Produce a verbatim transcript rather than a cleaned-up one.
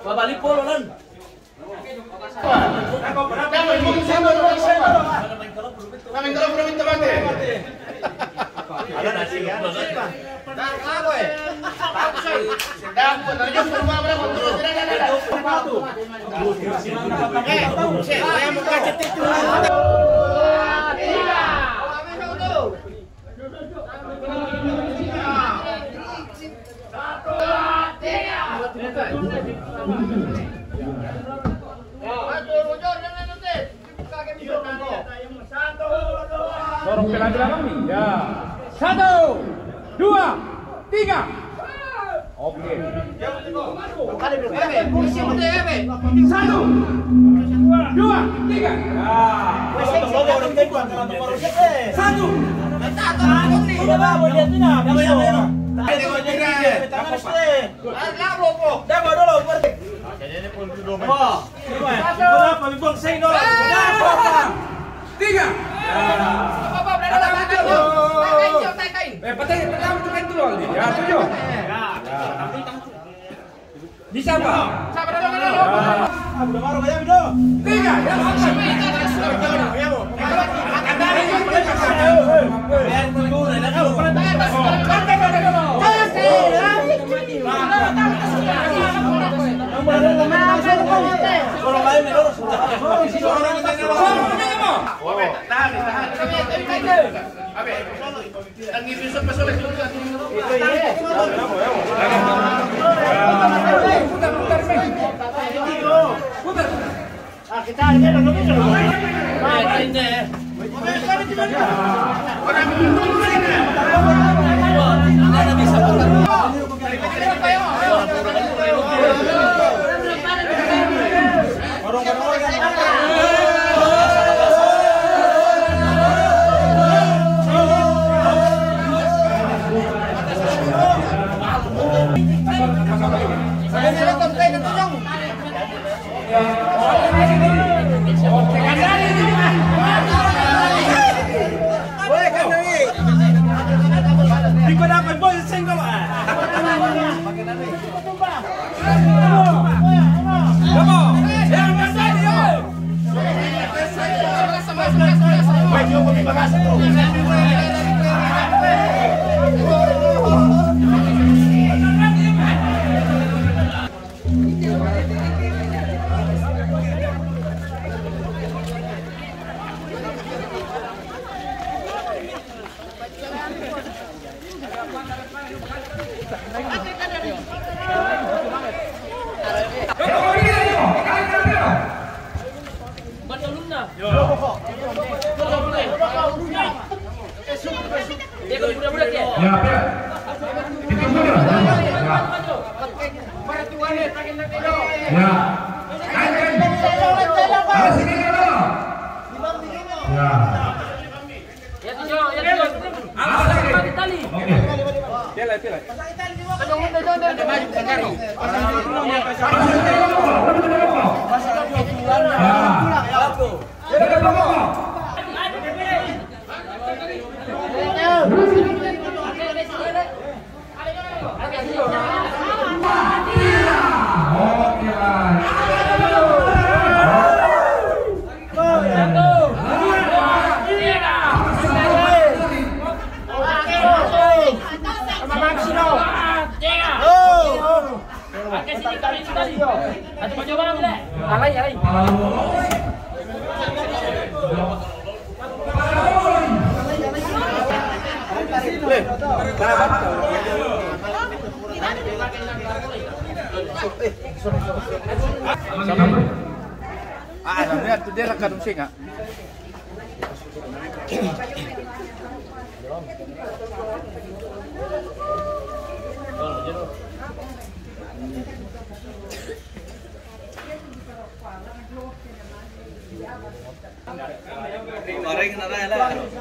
Babalik polo lan. Dorong ke belakang nih. Ya. Satu, dua, tiga. Oke. Satu, dua, tiga. Ya. Satu. Tiga. Eh, patay, patay, patay, patay, patay. Ya, tujuh. Bisa, Pak? Tiga, ya, atas. Ya, Pia. Itu benar. Ya. Ya. Ayo, ayo. Awas ini dulu. Ya. Awas ini. Oke. Awas ini dulu. Ya. Alay, alay. Ah, namanya tu dia lah kadung singa. Paring na na la.